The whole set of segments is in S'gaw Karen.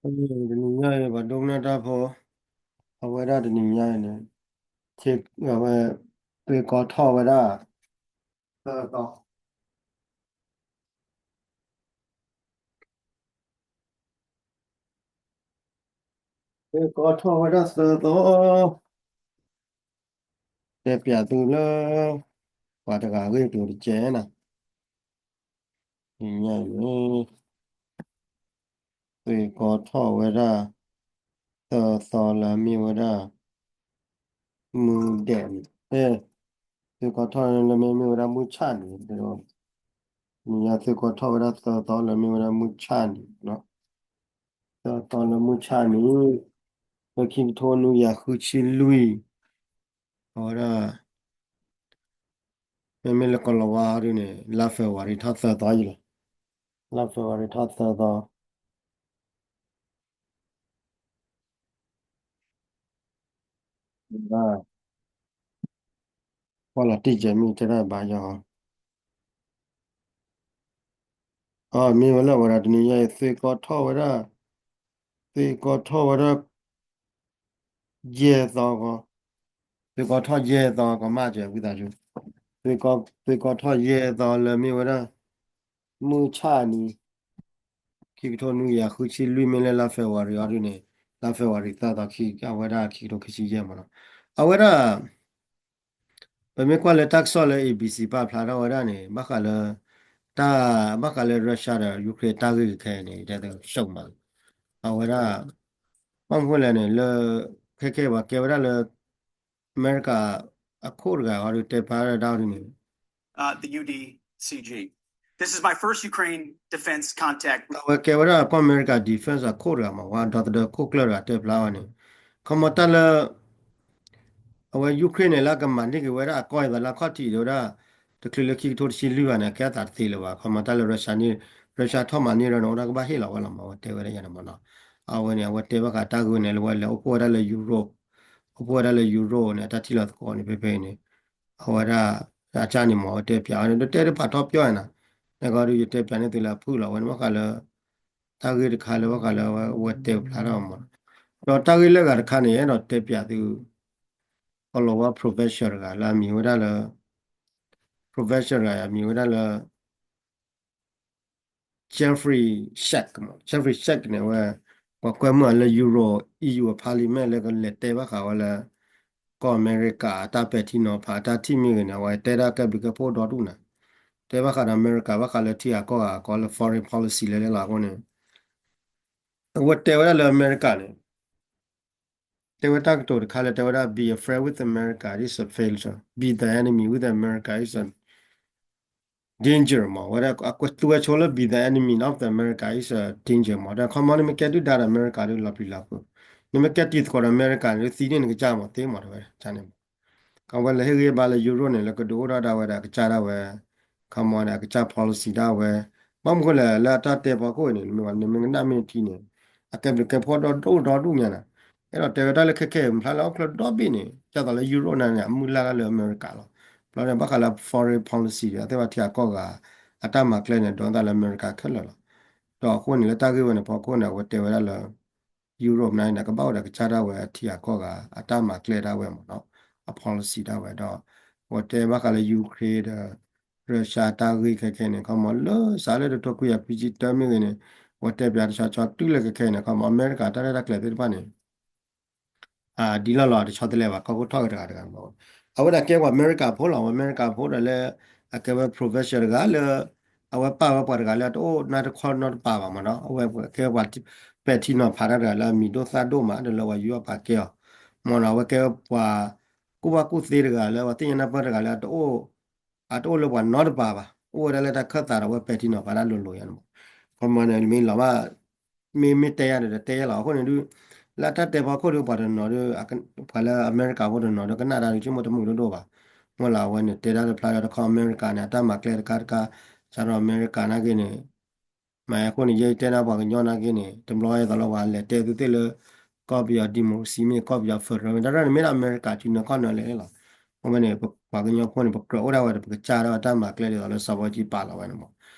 တနံၤညါအံၤ ပှၤဒိကနၣ်တၢ်ဖိ, အဝဲဒၣ်တနံၤညါအံၤန့ၣ်, ဝဲ, သွ့ၣ်ကီထီၣ်ဝဲဒၣ်, သၢသီ, သွ့ၣ်ကီထီၣ်ဝဲဒၣ်သၢသီ, တဲပျးသုလၢ, ပှၤတဂၤဂ့ၢ်ကျိၤတကဲနၤ, တနံၤညါအံၤန့ၣ်, သွ့ၣ်ကီထီၣ်ဝဲဒၣ်, သၢသီလၢမ့ၢ်ဝဲဒၣ်, မုၢ်ဒဲးန့ၣ်, သွ့ၣ်ကီထီၣ်လၢမ့မ့ၢ်ဝဲဒၣ်မုၢ်ဆၣ်န့ၣ်, တနံၤညါသွ့ၣ်ကီထီၣ်ဝဲဒၣ်သၢသီလၢမ့ၢ်ဝဲဒၣ်မုၢ်ဆၣ်န့ၣ်, သၢသီလၢမုၢ်ဆၣ်န့ၣ်, လၢခံကထိနွံကယၤဃုဆံလွံၢ်, အဝဲဒၣ် မ့မ့ၢ်လၢကီၤလၤဝါဒ်န့ၣ် လါ February ထီၣ်သၢသီအံၤလီၤ, လါ February ထီၣ်သၢသီ, ကွၢ်လီၤတံၢ်ကဲမ့ၢ်တဲတၢ်ဘၣ်ယီၤ, အမ့ၢ်ဝဲလၢဝဲဒၣ်တနံၤညါအံၤ သွ့ၣ်ကီထီၣ်ဝဲဒၣ်, သွ့ၣ်ကီထီၣ်ဝဲဒၣ် ယဲၢ်သီဃီ, သွ့ၣ်ကီထီၣ်ယဲၢ်သီကမၣ်ကဲဝံသးစူၤ, သွ့ၣ်ကီထီၣ်ယဲၢ်သီလၢမ့ၢ်ဝဲဒၣ်, မုၢ်ဆၣ်နံၤ, ခံကထိနွံကယၤဃုဆံလွံၢ်မ့ၢ်လၢလါ February အီၤဒ်န့ၣ်, လါ February သၢသီခံ အဝဲဒၣ်ခံကထိခံဆံယဲၢ်မ့ၢ်နီၤ, အဝဲဒၣ် ပမ့ၢ်ကွၢ်လၢတၢ်ကစီၣ်လၢ A B C ပာ်ဖျါထီၣ်ဝဲဒၣ်န့ၣ် ဘၣ်ဃးလၢ, တၢ်, ဘၣ်ဃးလၢ Russia ဒီး Ukraine တၢ်ဂ့ၢ်ခဲအံၤန့ၣ် တဲသကိးမး, အဝဲဒၣ်, ဘၣ်မနုၤလဲၣ်န့ၣ် လၢ, ခဲခဲပှၤကဲဝဲဒၣ်လၢ, အမဲရကၤ, အခိၣ်တဂၤအီၤဒ်တဲဖျါဒၣ်ဒ်န့ၣ် This is my first Ukraine defense contact. အဝဲကဲဝဲဒၣ်ကီၢ်အမဲရကၤ defense အခိၣ်တဂၤမး ဝဲဒီသဒၢခိၣ်ကျၢၢ်တဂၤတဲဖျါဝဲန့ၣ်, ခီမီတၢ်လၢ အဝဲ Ukraine န့ၣ် လၢအကမၤန့ၢ်က့ၤဝဲဒၣ်အကီၢ်အံၤသးလၢအခီၣ်ထံးဒ်ဝဲဒၣ်, တချုးလၢခံကထိတဆံလွံၢ်ဘၣ်န့ၣ် အကဲအသးတသ့လၢၤဘၣ် ခီမီတၢ်လၢ Russia န့ၣ်, Russia ထီၣ်မၤန့ၢ်ဒီးန့ၣ် အိၣ်ဒၣ်ကဘၣ်ဟ့ၣ်လီၤဝဲလီၤမး အဝဲတဲဝဲဒၣ်ယၤန့ၣ်မးနီၤ, အဝဲန့ၣ် အဝဲတဲဘၣ်ဃးတၢ်ဂ့ၢ်န့ၣ် လၢဝဲလဲၤအိၣ်ဖှိၣ်ဝဲဒၣ်လၢ Europe, အိၣ်ဖှိၣ်ဝဲဒၣ်လၢ Europe န့ၣ် အတၢ်ထံၣ်လီၤသကိးန့ၣ် ဖဲဖဲအံၤန့ၣ်, အဝဲဒၣ်, အကၢ်န့ၣ်မး အဝဲတဲပျးဝဲန့ၣ် တတဲတပာ်ထီၣ်ပၠီၣ်န့ၣ်, နကီဒုးယတဲပျးန့ၢ်သုလၢအဖုၣ်လီၤ အဝဲန့ၣ်ဘၣ်ဃးလၢ တၢ်ဂ့ၢ်တခါလၢဘၣ်ဃးလၢအဝဲတဲဖျါထီၣ်မး, ဒီးတၢ်ဂ့ၢ်လၢအဂၤတခါန့ၣ် အဲၣ်ဒိးတဲပျးသု, ကီၤလၤဝါ professor တဂၤလၢအမံၤဝဲဒၣ်လၢ, professor တဂၤအမံၤဝဲဒၣ်လၢ, Jeffrey Sachs မး Jeffrey Sachs န့ၣ် အဝဲ, ပှၤကွဲမုာ်အီၤလၢ Euro, E U အ parliament လၢကလဲၤတဲဘၣ်ဃးဝဲလၢ ကီၢ်အမဲရကၤအတၢ်ပဲာ်ထံနီၤဖးအတၢ်ထံၣ်မ့ၢ်ဂ့ၤန့ၣ် အဝဲတဲဒၣ်ကဲဘျုးကဲဖှိၣ်ဒီဒူၣ်န့ၣ်, တဲဘၣ်ဃးဒီးအမဲရကၤဘၣ်ဃးလၢထံဂၤကီၢ်ဂၤအကီလၢ foreign policy လဲၣ်လဲၣ်လီၤအဃိန့ၣ်, အဝဲတဲဝဲဒၣ်လၢအမဲရကၤန့ၣ် တဲဝဲတၢ်ကတိၤတခါလၢတဲဝဲဒၣ် be a friend with America is a failure, be the enemy with America is a danger မး ဝဲဒၣ်အကွဲးသူဝဲဆိလၢ be the enemy of the America is a danger မး ဒီးခီမီန့ၣ်မ့ၢ်ကဲဒုၣ်ဒါဒီးအမဲရကၤဒုးလီၤပျံၤလီၤဖုး, နမ့ၢ်ကဲတံၤသကိးဒီးအမဲရကၤန့ၣ် ဒုးသံန့ၢ်နကစၢ်မးသ့မး တဲဝဲန့ၣ်မး ကဝဲလဲၤဟ့ၣ်ဂံၢ်ဘါလၢ Europe န့ၣ် လၢကဒုးအိၣ်ထီၣ်ဒၣ်ဝဲဒီးအကစၢ်ဒၣ်ဝဲ, ခီမီန့ၣ် အကစၢ် policy ဒၣ်ဝဲ, ဘၣ်မနုၤဃိလဲၣ် လၢအတၢ်တဲဖီခိၣ်အံၤန့ၣ် နမ့ၢ်ကနၣ်မ့ၢ်ထံန့ၣ်, အကဲဘျုးကဲဖှိၣ်ဒီဒူၣ်ဒီဒူၣ်ညါန့ၣ်, အဲၣ်ဒိးတဲဝဲတၢ်လၢခဲခဲအံၤ မဖျါလၢဟီၣ်ခိၣ်ချၢဒီဘ့ၣ်န့ၣ် ဒ်သိးလၢ Europe န့ၣ်န့ၣ် အမုၢ်လၢ်လၢအမဲရကၤလီၤ, ဘျီန့ၣ် ဘၣ်ဃးလၢ foreign policy ဒီး အသ့ၣ်ဝဲထံဂၤကီၢ်ဂၤ အတၢ်မၤကျဲန့ၣ် ဒိးသးလၢအမဲရကၤခဲလၢာ်လီၤ, ဒီးအဃိန့ၣ် လၢတၢ်ဂ့ၢ်ဝဲန့ၣ် ဖီခိၣ်န့ၣ် အဝဲတဲဝဲဒၣ်လၢ Europe န့ၣ်န့ၣ် ကဘၣ်အိၣ်ဒီးကစၢ်ဒၣ်ဝဲအထံဂၤကီၢ်ဂၤ အတၢ်မၤကျဲဒၣ်ဝဲမးနီၤ, အ policy ဒၣ်ဝဲဒီး အဝဲတဲဘၣ်ဃးလၢ Ukraine ဒီး Russia တၢ်ဂ့ၢ်ခဲခဲန့ၣ် ခီမီလၢစးလၢတထိခွံကယၤခွံဆံတၢမ့ၢ်ဂ့ၤန့ၣ်, အဝဲတဲပျးတဆီဆီတုၤလၢခဲခဲအံၤန့ၣ် ခီမီအမဲရကၤတၢ်ရဲၣ်တၢ်ကျဲၤသ့ၣ်တဖၣ်န့ၣ် ဒ်လီၢ်လီၤတဆီတလဲဘၣ် ကီၢ်ခိၣ်ထီၣ်ဂ့ၤတဂၤတဂၤမး, အဝဲဒၣ်ကဲပှၤအမဲရကၤဖိလီၤ, ပှၤအမဲရကၤဖိဒီးလၢ အကဲဝဲ professor တဂၤလၢ အဝဲပာ်ဝဲပှၤတဂၤလၢအတအိၣ်နါတခီနီတပၤဘၣ်မးနီၤ, အဝဲကဲပှၤပဲာ်ထံနီၤဖးတၢ်တဂၤလၢအမံၤဒိၣ်သၣ်ဒိၣ်မး ဒီးလၢပှၤယူးယီၣ်ပာ်ကဲအီၤ, မ့ၢ်နီၤ အဝဲကဲပှၤကူၣ်ဘၣ်ကူၣ်သ့တဂၤလၢ ပှၤသ့ၣ်ညါနၢ်ပၢၢ်တဂၤလၢအတအိၣ် အတအိၣ်လၢပှၤနီတပၤဘၣ်, အိၣ်ဝဲဒၣ်လၢတၢ်ခၢၣ်သးဒီးအဝဲပဲာ်ထံနီၤဖးတၢ်လိၤလိၤယါန့ၣ်မး, ခီမီန့ၣ် မ့ၢ်လီၤဘၣ် မ့ၢ် မ့ၢ်တဲယါဒီးတဲယါလီၤ, အဃိန့ၣ်ဒုး လၢတၢ်တဲဖီခိၣ်ဒုး ပှၤတနီၤဒုး ပှၤလၢအမဲရကၤဖိတနီၤဒုး ကနၣ်တၢ်ဒုး ဆိကမိၣ်တမုာ်ဒိၣ်ဒိၣ်ဘၣ်, မ့ၢ်လီၤ အဝဲန့ၣ် တဲဒၣ်တဖျါလၢတခီအမဲရကၤန့ၣ် အတၢ်မၤကျဲတခါတခါ စးထီၣ်အမဲရကၤနာ်က့န့ၣ် မ့ၢ်အဃိန့ၣ် ယဲယတဲဒၣ်ပှၤကညီနာ်က့န့ၣ် တဘျီအသိးလၢပှၤလဲၤတဲသုသ့ၣ်လၢ ကီၢ်ပယီၤ democracy မ့ၢ်ကီၢ်ပယီၤ federal မ့ၢ် တၢ်ရဲၣ်န့ၣ် မ့ၢ်ဒၣ်အမဲရကၤစုနၢခီၣ်နၢလဲၣ်လီၤ, အဝဲန့ၣ် ပှၤကညီဖိန့ၣ် ပကြၢးအိၣ်ဒၣ်ဝဲဒီး ပကစၢ်ဒၣ်ဝဲတၢ်မၤကျဲဒ်သိးလၢစီၤဘီကၠံပာ်လီၤဝဲန့ၣ်မး,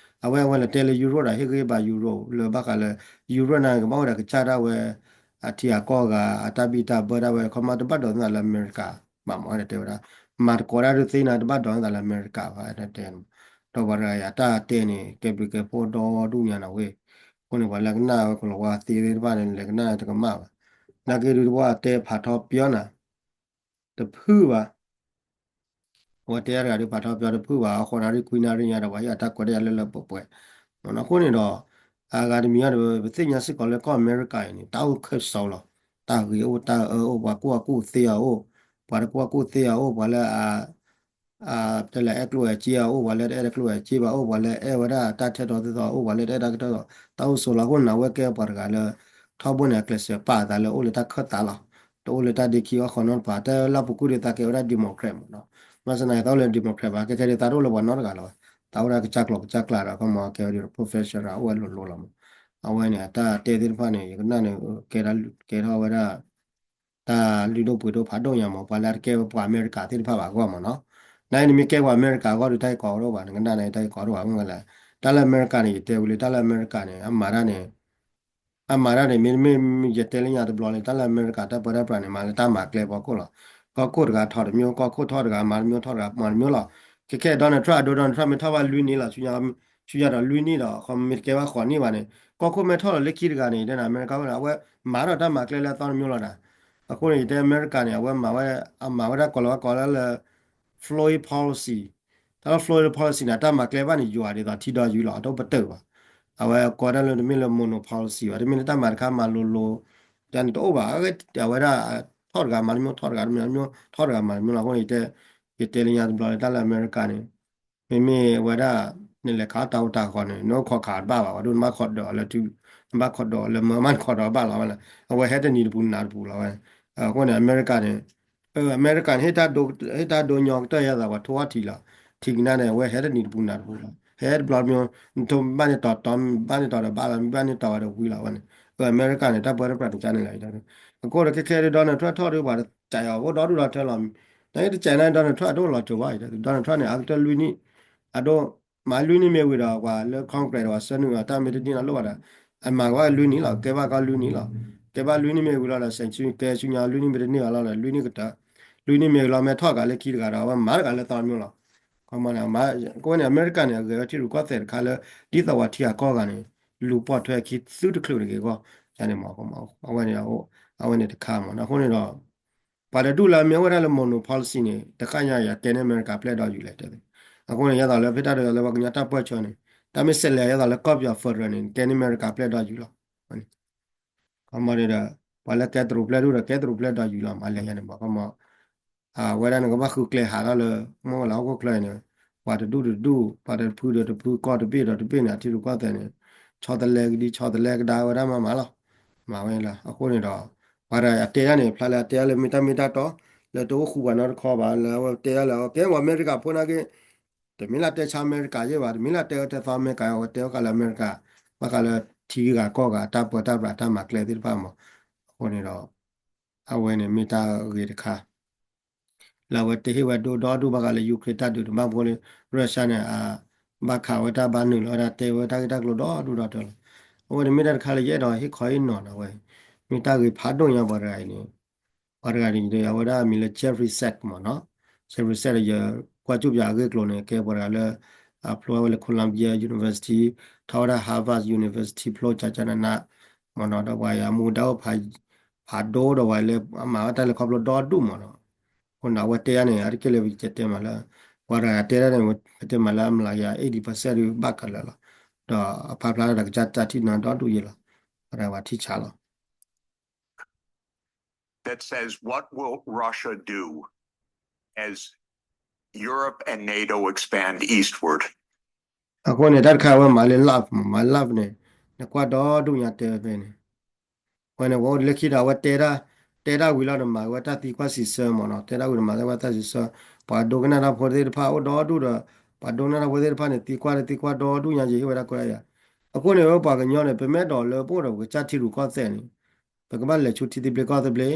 အဝဲအဝဲလဲၤတဲလၢ Europe ဒီး ဟ့ၣ်ဂံၢ်ဘါ Europe လၢဘၣ်ဃးလၢ Europe န့ၣ် ကဘၣ်အိၣ်ဒီးကစၢ်ဒၣ်ဝဲ အထံအကီၢ်ဂၤ အတၢ်ဘံၣ်တၢ်ဘၢဒၣ်ဝဲ ခီမီတဘၣ်ဒိးသးလၢအမဲရကၤ ဘၣ်မးတဲဝဲဒၣ် မၤသကိးတၢ်ဒုးသ့န့ၣ် တဘၣ်ဒိးသးလၢအမဲရကၤဘၣ် တဲ ဒီးပှၤတဂၤအံၤ အတၢ်တဲန့ၣ် ကဲဘျုးကဲဖှိၣ်ဒီဒူၣ်ညါနီၤဝဲ, အဃိန့ၣ် ပှၤလၢကနၣ်ဝဲကလီၤဝါသ့သ့ၣ်တဖၣ်န့ၣ် လဲၤကနၣ်တကမၣ်ဘၣ်, နာ်က့ဒုးတဘၣ်တဲဖးထီပၠီနၤ တဖုဘၣ် အဝဲတဲတဂၤဒုးဖးထီပၠီတဖုဘၣ် အဃိနၣ်ရံၣ်ခွံနၣ်ရံၣ်ညါဒီး ပှၤဟ့ၣ်အတၢ်ကွဲးတၢ်ယၤလၢလၢပှဲၤပှဲၤ, အဃိန့ၣ်ဒီး အဂၤတမံၤအံၤဒီး ပသ့ၣ်ညါစ့ၢ်ကီးလၢကီၢ်အမဲရကၤအံၤန့ၣ် တၢ်အိၣ်ခၢၣ်စးလီၤ, တၢ်ဂ့ၤအိၣ်တၢ်အၢအိၣ် ပှၤကူၣ်ဘၣ်ကူၣ်သ့အီၤအိၣ်, ပှၤတကူၣ်ဘၣ်ကူၣ်သ့အီၤအိၣ် ပှၤလၢ တဲလၢအဲၣ်ကျိၣ်အဲၣ်စ့အအိၣ် ပှၤလၢတအဲၣ်တကျိၣ်အဲၣ်စ့ဘၣ်အိၣ် ပှၤလၢအဲၣ်ဝဲဒၣ်တၢ်ထဲသိးသ့သိးအိၣ် ပှၤလၢတအဲၣ်တၢ်ထဲသိး တၢ်အိၣ်ဆိးလီၤ အဃိန့ၣ် အဝဲကဲပှၤတဂၤလၢ ထီဘိန့ၣ် အကျဲးစၢးပာ်အသးလၢအိၣ်လၢတၢ်ခၢၣ်သးလီၤ, တအိၣ်လၢတၢ်ဒ့ခံအီၣ်ဃီနီတဖၣ် တၢ်လၢပူၤကွံာ်ဒ်သးကဲဝဲဒၣ် democrat မ့ၢ်နီၤ, ဘၣ်ဆၣ်သနာ်က့သးအိၣ်လၢ democrat ဘၣ် ခဲခဲဒ်သးတအိၣ်လၢပှၤနီတဂၤလီၤ, သးအိၣ်ဒၣ်ကစၢ်ကျိာ်ကစၢ်ကျးဒီး ခီမီကဲဝဲဒၣ် professional အိၣ်ဝဲလိၤလိၤလီၤမး, အဝဲန့ၣ် အတၢ်တဲသ့ၣ်တဖၣ်န့ၣ် ယကနၣ်န့ၣ် ကဲထီၣ်ဝဲဒၣ် တၢ်လုၢ်ဒိၣ်ပှ့ၤဒိၣ်ဖးဒိၣ်ညါမး ပှၤလၢအတကဲပှၤအမဲရကၤသ့ၣ်တဖၣ်ဘၣ်အဂီၢ်မးနီၤ, နာ်အံၤန့ၣ်မ့ၢ်ကဲပှၤအမဲရကၤအဂီၢ်ဒီး တၢ်ဟ့ၣ်ကိးတအိၣ်ဘၣ် နကနၣ်န့ၣ် တၢ်ဟ့ၣ်ကိးတအိၣ်ဘၣ် မ့ၢ်လဲၣ်, တၢ်လၢအမဲရကၤန့ၣ် ယတဲဝံၤလံ တၢ်လၢအမဲရကၤန့ၣ် အမၤတၢ်န့ၣ် အမၤတၢ်န့ၣ် မ့တမ့ၢ် ယတဲလၢညါတဘျီလံ တၢ်လၢအမဲရကၤတၢ်ပၢတၢ်ပြးန့ၣ် မၤလၢတၢ်မၤကျဲအဖီခိၣ်လီၤ, ကီၢ်ခိၣ်တဂၤထီၣ်တမျိုး ကီၢ်ခိၣ်ထီၣ်တဂၤမၤတမျိုးထီၣ်တဂၤမၤတမျိုးလီၤ, ခဲခဲ Donald Trump အဒိ Donald Trump မ့ၢ်ထီၣ်ဘၣ်လွံၢ်နံၣ်လီၤ ဆူညါဒီးလွံၢ်နံၣ်ဒီး ခီမ့ၢ်တကဲဘၣ်ဃိးနံၣ်ဘၣ်န့ၣ် ကီၢ်ခိၣ်မ့ၢ်ထီၣ်လီၤလၢခံတဂၤန့ၣ် တဲနၤ အမဲရကၤဝဲဒၣ် အဝဲမၤထီၣ်တၢ်မၤကျဲလၢအသီတမျိုးလီၤဒၣ်, အဃိန့ၣ် ယတဲအမဲရကၤန့ၣ် အဝဲမၤဝဲ အမၤဝဲဒၣ်ကိးလီၤဝဲကိးလၢလၢ foreign policy, တၢ်လၢ foreign policy န့ၣ် တၢ်မၤကျဲဘၣ်န့ၣ် ယွၤဒ်သိးထံဒီးယုၢ်လီၤ အတအိၣ်ပတုာ်ဘၣ်, အဝဲကိးဒၣ်လၢတမ့ၢ်လၢ mono policy ဘၣ် တမ့ၢ်လၢတၢ်မၤတခါမၤလိၤလိၤ, ယၤန့ၣ်တအိၣ်ဘၣ်, အဝဲဒၣ် ထီၣ်တဂၤမၤတမျိုး ထီၣ်တဂၤမၤတမျိုး ထီၣ်တဂၤမၤတမျိုးလီၤ အဃိန့ၣ် ယတဲလၢညါတဘျီလၢတၢ်လၢအမဲရကၤန့ၣ် မ့မ့ၢ်ဝဲဒၣ် နလဲၤခးတၢ်အိၣ်တၢ်ဃီန့ၣ် နအိၣ်ခိးခးတဘၣ်ဘၣ် ပှၤဒိၣ်နဘၣ်ခိးဒီးလၢ နဘၣ်ခိးဒီးလၢမၢမးနခိးဒီးဘၣ်လီၤဝဲန့ၣ် အဝဲဟဲတနံၤတပူၤနၤတပူၤလီၤဝဲန့ၣ်, အဃိန့ၣ် အမဲရကၤန့ၣ် အမဲရကၤန့ၣ် ဟ့ၣ်တၢ်ဒိညီကတၢၢ်ယဲသးပှၤထိၣ်အီၣ်ထံလီၤ, ထံကနၣ်န့ၣ် အဝဲဟဲတနံၤတပူၤနၤတပူၤလီၤ ဟဲတဘျီတမျိုး နထိဘၣ်န့ၢ်တီၤတီၤဘၣ်န့ၢ်တီၤဝဲဒီးဘၣ်လီၤ မ့ၢ်ဘၣ်န့ၢ်တီၤဝဲဒီးဝံၤလီၤဝဲန့ၣ်, အမဲရကၤန့ၣ် တၢ်ပၢတၢ်ပြးန့ၣ်ကန့ၣ်လီၤ, အဃိဒီးခဲခဲဒ် Donald Trump ထီၣ်ဒ်ပှၤတစဲးအီၤ အိၣ်ဒီဒူၣ်ဒီထၢလီၤ, နတစဲးန့ၣ် Donald Trump အတအိၣ်လီၤစၢၤဘၣ် Donald Trump န့ၣ် အကတၢၢ်လွံၢ်နံၣ် အဒိ မၤလွံၢ်နံၣ်မ့ၢ်ဝံၤဒီး ပှၤလၢ Congress ဒီးပှၤဆှၢနုာ်အီၤတၢ်မ့ၢ်တန့ၢ်လီၤလိၣ်ဘၣ်ဒီး အမၤကဘၣ်လွံၢ်နံၣ်လီၤ ကဲဘၣ်ကီလွံၢ်နံၣ်လီၤ, ကဲဘၣ်လွံၢ်နံၣ်မ့ၢ်ဝံၤလီၤဒီး စဲးဆူကဲဆူညါလွံၢ်နံၣ်မ့ၢ်တန့ၢ်ဘၣ်လီၤဒီး လွံၢ်နံၣ်ကတၢၢ်, လွံၢ်နံၣ်မ့ၢ်ဝံၤလီၤ မ့ၢ်ထီၣ်ကးလၢခံတဂၤဒီး အဝဲမၤတဂၤလၢသီတမျိုးလီၤ, ကဝဲန့ၣ် အမဲရကၤန့ၣ် အဂဲၤဝဲထံရူၢ်ကီၢ်သဲးတခါလၢ ဒ်သိးပှၤထံဂၤကီၢ်ဂၤန့ၣ် လူၤပိာ်ထွဲခံသုတချုးတဂ့ၤအဂီၢ်, န့ၣ်မ့ၢ် အဝဲန့ၣ် အဝဲန့ၣ်တခါမ့ၢ် အဃိန့ၣ်ဒီး ပှၤတဒူၣ်လၢမ့ၢ်အိၣ်ဝဲဒၣ်လၢ mono policy န့ၣ် တဃၣ်ညါယၤကဲန့ၢ်အမဲရကၤပျဲၢ်ဒီးယုာ်လဲၣ်တဲ, အဃိန့ၣ် ယသးလၢဖဲတၢ်ဒီးလၢပှၤကညီတၢ်ပၢၢ်ဆၢန့ၣ် တၢ်မ့ၢ်စဲးလဲၤယသးလၢကီၢ်ပယီၤ federal န့ၣ် ကဲန့ၢ်အမဲရကၤပျဲၢ်ဒီးယုာ်လီၤ, ခီမီဒီး ပှၤလၢကဲတရူးပျဲၢ်ဒူၣ်ဒီးကဲတရူးပျဲၢ်ဒီးယုာ်လီၤ မၤလဲၤယၤန့ၣ်မ့ၢ် ခီမီ အဝဲဒၣ်န့ၣ်ကဘၣ်ဃုကျဲၤဟးထီၣ်လၢ မ့ၢ်ဝဲလၢဟီၣ်ခိၣ်ချၢအံၤန့ၣ် ပှၤတဒူၣ်တဒူၣ် ပှၤတဖုဒီးတဖု ကီၢ်တဘ့ၣ်ဒီးတဘ့ၣ်န့ၣ် အထံရူၢ်ကီၢ်သဲးန့ၣ် ဆီတလဲကဒံ ဆီတလဲကဒါဝဲဒၣ်မးမးလီၤ, မၤဝဲလၢ အဃိန့ၣ်ဒီး ပှၤတဂၤအတဲဒၣ်န့ၣ် ဖျါလၢအတဲဒၣ်လၢမ့ၢ်တၢ်မ့ၢ်တၢ်တီ လၢတအိၣ်ဃူပှၤနီတခီဘၣ် လၢအဝဲတဲဒၣ်လၢ ကဲဝဲအမဲရကၤဖိနာ်က့ တမ့ၢ်လၢတဲဆါအမဲရကၤယဲၢ်ဘၣ် တမ့ၢ်လၢတဲအီၤတဲသီအမဲရကၤ အဝဲတဲအီၤဃာ်လၢအမဲရကၤ ဘၣ်ဃးလၢထံဂၤကီၢ်ဂၤ တၢ်ပၢတၢ်ပြးတၢ်မၤကျဲသ့ၣ်တဖၣ်မး, အဃိန့ၣ်ဒီး အဝဲန့ၣ်မ့ၢ်တၢ်ဂ့ၤတခါ လၢအဝဲတဟ့ၣ်ဝဲဒိဒီဒူၣ်ဘၣ်ဃးလၢ Ukraine တၢ်ဒုးတဘၣ်ဖိလၢ Russia န့ၣ် ဘၣ်ခးဝဲတၢ်ဘၣ်နုာ်လီၤဝဲဒၣ်တဲဝဲတၢ်ဂ့ၢ်တၢ်ကျိၤဒီဒူၣ်ဒီထၢလီၤ, အဝဲန့ၣ်မ့ၢ်တၢ်တခါလၢယအဲၣ်ဒိးဟ့ၣ်ခီဟ့ၣ်နီၤဒီးဝဲ မ့ၢ်တၢ်ဂ့ၤဖးဒိၣ်ညါပှၤတဂၤအံၤန့ၣ် ပှၤတဂၤန့ၣ် အဝဲဒၣ်အမံၤလၢ Jeffrey Sachs မ့ၢ်နီၤ, Jeffrey Sachs ဒီးယကွၢ်ကၠူၣ်ပယၤအဂ့ၢ်အကျိၤန့ၣ် ကဲပှၤတဂၤလၢ အဖျိဝဲလၢ Columbia University ထီၣ်ဝဲဒၣ် Harvard University ဖျိကၠးကၠးနးနး မ့ၢ်နီၤ ဒီးပှၤအံၤအမူဒါအိၣ်ဖးဒိၣ်ဒီးပှၤလၢအမၤဝဲတၢ်လဲၤခီဖျိဒီဒူၣ်မ့ၢ်နီၤ, အဃိန့ၣ်အဝဲတဲဒၣ်န့ၣ် အါတက့ၢ်လၢပကတဲမးလၢ ပှၤတဂၤတဲဒၣ်န့ၣ် ပတဲမးလၢအမျးကယၤ eighty percent ဒုးဘၣ်ကလၢာ်လီၤ, ဒီးအဖျါဖျါဒီးကစၢ်တၢ်ထံၣ်နီၤဒီဒူၣ်ယဲလီၤ, ပှၤတဂၤပှၤထံၣ်ဆးလီၤ that says, what will Russia do as Europe and NATO expand eastward? အဃိန့ၣ် တၢ်တခါအဝဲမၤလၢ love မး မၤ love န့ၣ် နကွၢ်ဒီဒူၣ်ညါတဲဝဲဖဲန့ၣ် ဝဲန့ၣ် ဝဲအိၣ်လၢခံဒီး အဝဲတဲဒၣ် တဲဒၣ်ဝံၤလီၤဒီးမၤဝဲတၢ်သံကွၢ်စံးဆၢမ့ၢ်နီၤ, တဲဒၣ်ဝံၤဒီးမၤသးကွၢ်တၢ်စံးဆၢ, ပှၤဒိကနၣ်တၢ်ဖိသ့ၣ်တဖၣ်အိၣ်ဒီဒူၣ်ဒီး ပှၤဒိကနၣ်တၢ်ဖိသ့ၣ်တဖၣ်န့ၣ် သံကွၢ်လၢသံကွၢ်ဒီဒူၣ်ညါ ယဟ့ၣ်ဝဲဒၣ်ကွဲးယၤ, အဃိန့ၣ် ဝဲပှၤကညီန့ၣ် ပမ့ၢ်အဲၣ်ဒိးလၢပအိၣ်ဒီးပကစၢ်ထံရူၢ်ကီၢ်သဲးန့ၣ် ပကဘၣ်လဲၤဆူထံသဘျ့ကီၢ်သဘျ့,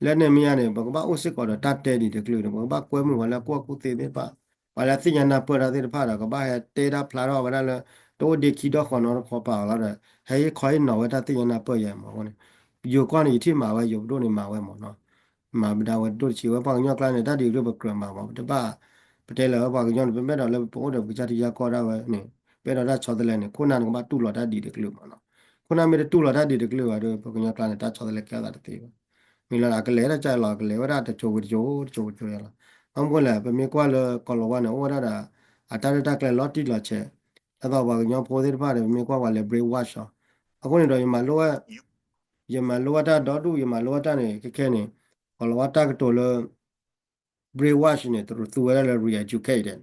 လၢန့ၣ်မ့ၢ်ယါန့ၣ် ပကဘၣ်အိၣ်စ့ၢ်ကီးဒီးတၢ်တဲဒံးတကလုာ်န့ၣ် ပကဘၣ်ကွဲမုာ်ပှၤလၢအကူၣ်ဘၣ်ကူၣ်သ့သ့ၣ်တဖၣ်, ပှၤလၢအသ့ၣ်ညါနၢ်ပၢၢ်တၢ်သ့ၣ်တဖၣ်ဒီး ကဘၣ်ဟဲတဲတၢ်ဖျါထီၣ်ဝဲဒၣ်လၢ တအိၣ်ဒ့ခံဒီဃီနီတခီပာ်အီၤလီၤဒီး ဟဲဟ့ၣ်ခီဟ့ၣ်နီၤဝဲတၢ်သ့ၣ်ညါနၢ်ပၢၢ်ယဲမးအဃိန့ၣ် ယိၤကီၢ်န့ၣ် ယထံၣ်မၤဝဲ ယိၤပဒိၣ်န့ၣ်မၤဝဲမးနီၤ. မၤပဒါဝဲဒိၣ်တဆံးဝဲ ပှၤကညီကျါန့ၣ် တၢ်ဒ်အံၤဒ်ပကြၢးမၤမး ပတဘၣ် ပတဲလၢပှၤကညီန့ၣ် ပမ့ၢ်အဲၣ်ဒိးလၢပအိၣ်ဒီးပကစၢ်ထံကစၢ်ကီၢ်ဒၣ်ဝဲန့ၣ် ပအဲၣ်ဒိးတၢ်ဆီတလဲန့ၣ် ခိၣ်နၢ်န့ၣ်ကဘၣ်တူၢ်လိာ်တၢ်ဒ်တကလုာ်မးနီၤ. ခိၣ်နၢ်မ့ၢ်တတူၢ်လိာ်တၢ်ဒ်တကလုာ်ဘၣ်ဒီး ပှၤကညီကျါန့ၣ် တၢ်ဆီတလဲကဲအသးတသ့ဘၣ်. မ့ၢ်လၢအကလဲၤတၢ်ကလဲၤလီၤ အကလဲၤဝဲဒၣ်တစိၤဝံၤတစိၤ တစိၤဝံၤတစိၤယဲလီၤ. ဘၣ်မနုၤလဲၣ် ပမ့ၢ်ကွၢ်လၢကီၢ်လီၤဝါန့ၣ် အိၣ်ဝဲဒၣ်ဒီး အတၢ်ရဲၣ်တၢ်ကျဲၤလီၤတံၢ်လီၤဆဲး ဒ်သိးပှၤကညီဖိသ့ၣ်တဖၣ်န့ၣ် ပမ့ၢ်ကွၢ်ပှၤလဲၤ brainwash အီၤ အဃိန့ၣ်ဒီး ယမၤလိဝဲ ယမၤလိဝဲတၢ်ဒီဒူၣ် ယမၤလိဝဲတၢ်န့ၣ် ခဲခဲန့ၣ် ကီၢ်လီၤဝါတၢ်ကတိၤလၢ brainwash န့ၣ် တရူးသူဝဲဒၣ်လၢ re-educate န့ၣ်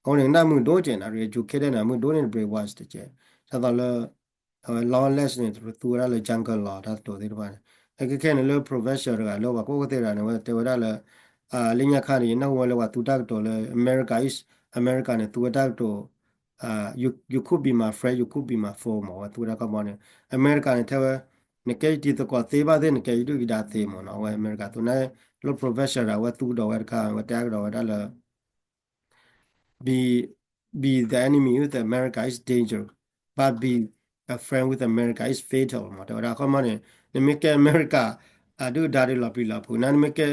အဃိန့ၣ် ကနၣ်မုာ်ဒိၣ်ကဲးနီၤ re-educate န့ၣ် မုာ်ဒိၣ်န့ၣ် brainwash တကဲး ဒ်သိးလၢ အဝဲ lawless န့ၣ် တရူးသူဝဲဒၣ်လၢ jungle law တၢ်ကတိၤသ့ၣ်တဖၣ်န့ၣ် ခဲခဲန့ၣ်လၢ professor တဂၤလၢပှၤကအိၣ်ကသ့ၣ်တဂၤန့ၣ် အဝဲတဲဝဲဒၣ်လၢ လၢညါခါန့ၣ် ယနၢ်ဟူဝဲလၢပှၤသူတၢ်ကတိၤလၢ America is America န့ၣ် သူဝဲတၢ်ကတိၤ you you could be my friend, you could be my foe မး အဝဲသူဝဲဒၣ်ခီမီန့ၣ် အမဲရကၤန့ၣ် ထဲဝဲ နကဲယတံၤသကိးသ့ဘၣ်သ့ၣ် နကဲယဒုၣ်ယဒါသ့မးနီၤ အဝဲအမဲရကၤသူန့ၣ် လၢ professor တဂၤ အဝဲသူကဒီးဝဲတခါ အဝဲတဲကဒီးဝဲဒၣ်လၢ be be the enemy with America is danger, but be a friend with America is fatal မး တဲဝဲဒၣ်ခီမီန့ၣ် နမ့ၢ်ကဲအမဲရကၤ အဒုၣ်ဒါဒီးလီၤပျံၤလီၤဖုး နမ့ၢ်ကဲ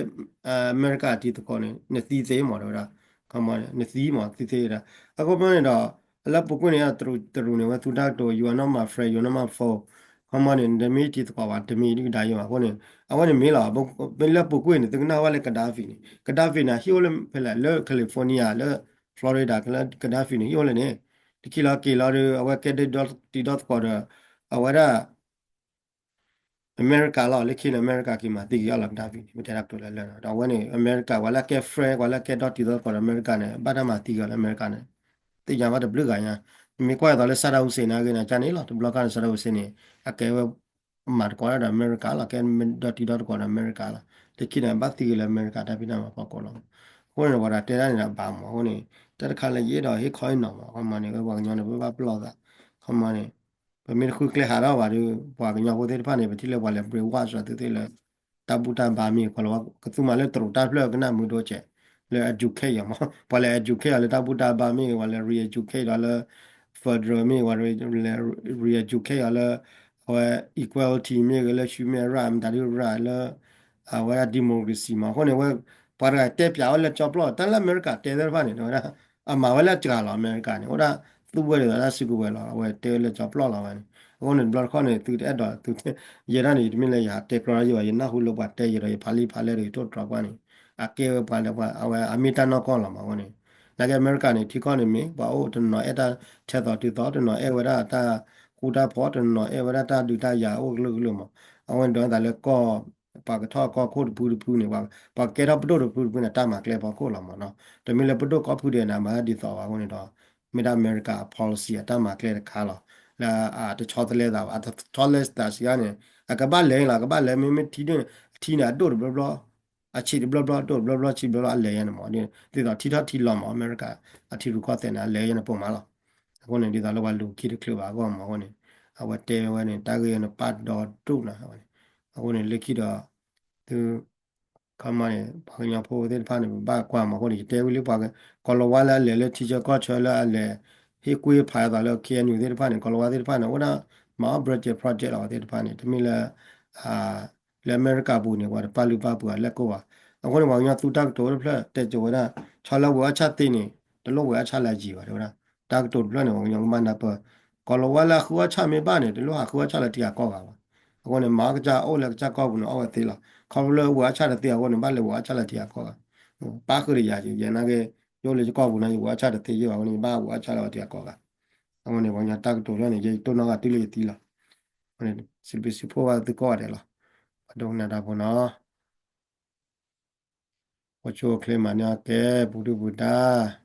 အမဲရကၤတံၤသကိးန့ၣ် နသံသ့မး တဲဝဲဒၣ် ခီမီန့ၣ် နသံမး သံသ့ဒၣ် အခီမီန့ၣ်ဒီး လၢပူၤကွံာ်န့ၣ် တရူးန့ၣ် အဝဲသူတၢ်ကတိၤ you are not my friend, you are not my foe ခီမီန့ၣ် နတမ့ၢ်တံၤသကိးဘၣ် တမ့ၢ်ဒုၣ်ဒါယဲဘၣ်အဃိန့ၣ် အဝဲန့ၣ်မ့ၢ်လီၤ လၢပူၤကွံာ်န့ၣ် သုကနၣ်ဝဲလၢ Gaddafi န့ၣ် Gaddafi န့ၣ် ဟံၣ်အိၣ်လၢဖဲလဲၣ် လၢ California လၢ Florida လၢ Gaddafi န့ၣ် ဟံၣ်အိၣ်လၢန့ၣ် တခံလီၤက့ၤလီၤဒီး အဝဲကဲဒုၣ်ဒါတံၤဒီသကိးဒီး အဝဲဒၣ် အမဲရကၤလီၤ လၢခံန့ၣ် အမဲရကၤက့ၤမၤသံက့ၤအီၤလီၤ Gaddafi န့ၣ် မ့ၢ်တဲဒၣ်ကတိၤလၢလၢ ဒီးအဝဲန့ၣ် အမဲရကၤ ပှၤလၢအကဲ friend ပှၤလၢအကဲဒီတံၤဒီသကိးဒီးအမဲရကၤန့ၣ် ဘၣ်တၢ်မၤသံက့ၤအီၤလၢအမဲရကၤန့ၣ် သ့ၣ်ညါဘၣ်တဘျုးဂၤညါ နမ့ၢ်ကွၢ်အသိးလၢ Saddam Hussein နာ်က့န့ၣ် ကန့ၣ်လီၤ တဘျီခါန့ၣ် Saddam Hussein န့ၣ် အကဲဝဲ မၤသကိးဒၣ်ဒီးအမဲရကၤလီၤ ကဲဒီတံၤဒီသကိးဒီးအမဲရကၤလီၤ လၢခံန့ၣ် ဘၣ်သံက့ၤလၢအမဲရကၤတၢ်ဖံးတၢ်မၤဖီခိၣ်လီၤ အဃိန့ၣ် ပှၤတဂၤတဲဒၣ်န့ၣ်ဒီးဘၣ်မး အဃိန့ၣ် တၢ်တခါလၢယအဲၣ်ဒိးဟ့ၣ်ခီဟ့ၣ်နီၤမး ခီမီန့ၣ် ပှၤကညီန့ၣ် ပဘၣ်ပလီၢ်သး ခီမီန့ၣ် ပမ့ၢ်တဃုကျဲဟးထီၣ်ဘၣ်ဒီး ပှၤကညီဖိသ့ၣ်တဖၣ်န့ၣ် ပထံၣ်လၢပှၤလဲၤ brainwash သုသ့ၣ်လၢ တၢ်ဘူၣ်တၢ်ဘါမ့ၢ်ဂ့ၤ ကီၢ်လီၤဝါ ကသူမၤလၢတရူးတၢ်တဖျၢၣ်ကနၣ်မုာ်ဒိၣ်ကဲး လၢ educate အီၤမး ပှၤလဲၤ educate အီၤလၢတၢ်ဘူၣ်တၢ်ဘါမ့ၢ်ဂ့ၤ ပှၤလဲၤ re-educate အီၤလၢ federal မ့ၢ်ဂ့ၤ ပှၤလဲၤ re-educate အီၤလၢ အဝဲ equality မ့ၢ်ဂ့ၤ လၢ human right မတၤဒု right လၢ အဝဲဒၣ် democracy မး အဃိန့ၣ်ဝဲ ပှၤတဂၤတဲပၠးဝဲလၢကၠီပျီၢ် တၢ်လၢအမဲရကၤတဲသ့ၣ်တဖၣ်န့ၣ် တဲဝဲဒၣ် အမၤဝဲလၢအစှၤလီၤ အမဲရကၤန့ၣ် အိၣ်ဒၣ်သူဝဲဒီးတၢ်စုကဝဲၤလီၤ အဝဲတဲဝဲလၢကၠီပျီၢ်လီၤဝဲန့ၣ် အဃိန့ၣ် တဘျီတခီၣ်န့ၣ် သုတအဲၣ်ဒိးသု ယဲဒၣ်န့ၣ် ယတမ့ၢ်လၢယဟးတဲကြီယဲဘၣ် ယနၢ်ဟူလၢပှၤတဲယဲဒီး ယဖးလံာ်ဖးလဲၢ်ဒီး ယထိၣ်တြီၤကွၢ်န့ၣ် အကဲဝဲပှၤလၢပှၤ အဝဲအမ့ၢ်တၢ်နီၢ်ကီၢ်လီၤမး အဃိန့ၣ် နာ်က့အမဲရကၤန့ၣ် ထံကီၢ်န့ၣ်မ့ၢ် ပှၤအိၣ်တနီၤအဲၣ်တၢ်ထဲသိးတုၤသိး တနီၤအဲၣ်ဝဲဒၣ်တၢ်ဃူတၢ်ဖိး တနီၤအဲၣ်ဝဲဒၣ်တၢ်ဒုးတၢ်ယၤအိၣ်ကလုာ်ကလုာ်မး အဝဲန့ၣ်ဒီးသးလၢကီၢ် ပှၤကထီၣ်ကီၢ်ခိၣ်တဖုတဖုန့ၣ် ပှၤကဲထီၣ်ပဒိၣ်တဖုတဖုန့ၣ် တၢ်မၤကျဲဖီခိၣ်လီၤမးနီၤ တမ့ၢ်လၢပဒိၣ်ကီၢ်ဖုဒဲးန့ၣ် မၤဒ်သိးဘၣ်အဃိန့ၣ်ဒီး မ့ၢ်ဒၣ်အမဲရကၤအ policy အတၢ်မၤကျဲတခါလီၤ လၢအတဆီတလဲသးဘၣ် အတဆီတလဲသးစှၤန့ၣ် အကဘၣ်လဲၤလီၤ အကဘၣ်လဲၤ မ့မ့ၢ်ထံဒၣ် အထံန့ၣ် အဒိၣ်တဘျီဘျီ အဆံးတဘျီဘျီ ဒိၣ်တဘျီဘျီ ဆံးတဘျီဘျီ အလဲၤယဲန့ၣ်မး ဒ်သိးထံထီၣ်ထံလီၤမး အမဲရကၤ အထံရူၢ်ကီၢ်သဲးန့ၣ် အလဲၤယဲန့ၣ်ပိာ်မးလီၤ အဃိန့ၣ် ဒ်သိးလၢပှၤလူၤခံတချုးဘၣ်အဂီၢ်မးအဃိန့ၣ် အဝဲတဲဝဲန့ၣ် တၢ်ဂ့ၢ်န့ၣ်ပာ်ဒီဒိၣ်နီၤ အဃိန့ၣ် လၢခံဒီး သု ခီမီန့ၣ် ပှၤကညီဖိသ့ၣ်တဖၣ်န့ၣ် ပဘၣ်ကွၢ်မးအဃိန့ၣ် ယတဲဝံၤလၢပှၤ ကီၢ်လီၤဝါလၢအလဲၤလၢထံဆၢကီၢ်ဆၢလၢအလဲၤ ဟ့ၣ်ကူၣ်ဟ့ၣ်ဖးအသးလၢ ခ့ၣ်အဲၣ်ယူၣ် သ့ၣ်တဖၣ်န့ၣ် ကီၢ်လီၤဝါသ့ၣ်တဖၣ်န့ၣ် အိၣ်ဒၣ်မၤအီၣ် ဘြဲးကဲး project လီၤဝဲသ့ၣ်တဖၣ်န့ၣ် တမ့ၢ်လၢ လၢအမဲရကၤပူၤန့ၣ် ပှၤတပာ်လုၢ်ပာ်ပှ့ၤအီၤလၢကိၢ်ဘၣ်. အဃိန့ၣ် ပှၤကညီသူတၢ်ကတိၤတဖျၢၣ်တဲကၠိဝဲဒၣ် ဆီလၢဝဲအီၣ်ဆၣ်သ့န့ၣ် တလိၣ်ဝဲအီၣ်ဆၣ်လၢအယံၤဘၣ် တဲဝဲဒၣ်. တၢ်ကတိၤတဖျၢၣ်န့ၣ် ပှၤကညီကမၣ်နၢ်ပၢၢ် ကီၢ်လီၤဝါလၢအဃုအီၣ်ဆၣ်မ့ၢ်ဘၣ်န့ၣ် တလိၣ်ဟးဃုအီၣ်ဆၣ်လၢထံဂၤကီၢ်ဂၤဘၣ်. အဃိန့ၣ် မၤအီၣ်ကစၢ်အိၣ်လၢကစၢ်ကီၢ်ပူၤန့ၣ် အီၣ်ဝဲသ့လီၤ. ခီဖျိလၢဝဲအီၣ်ဆၣ်တသ့အဃိန့ၣ် ဘၣ်လဲၤဝဲအီၣ်ဆၣ်လၢထံဂၤကီၢ်ဂၤ ပၣ်ဃုာ်ဒီးယၤ ယနာ်က့ ယအိၣ်လၢယကီၢ်ပူၤန့ၣ် ယဝဲအီၣ်ဆၣ်တသ့ယဲၢ်ဘၣ်အဃိန့ၣ် ယဘၣ်ဝဲအီၣ်ဆၣ်လၢဝဲထံဂၤကီၢ်ဂၤ. အဃိန့ၣ် ပှၤကညီတၢ်ကတိၤတဖျၢၣ်န့ၣ် ယဲယတိၢ်နီၣ်ဂၤတုၤလၢယသံလီၤ. အဃိန့ၣ် စံးဘျုးစံးဖှိၣ်ဘၣ်သုကိးဂၤဒဲးလီၤ. ပှၤဒိကနၣ်တၢ်ဖိနီၤ အိၣ်ဆူၣ်အိၣ်ချ့မၤန့ၢ်အီၣ်ကဲ ပူၤဒုၣ်ပူၤဒါ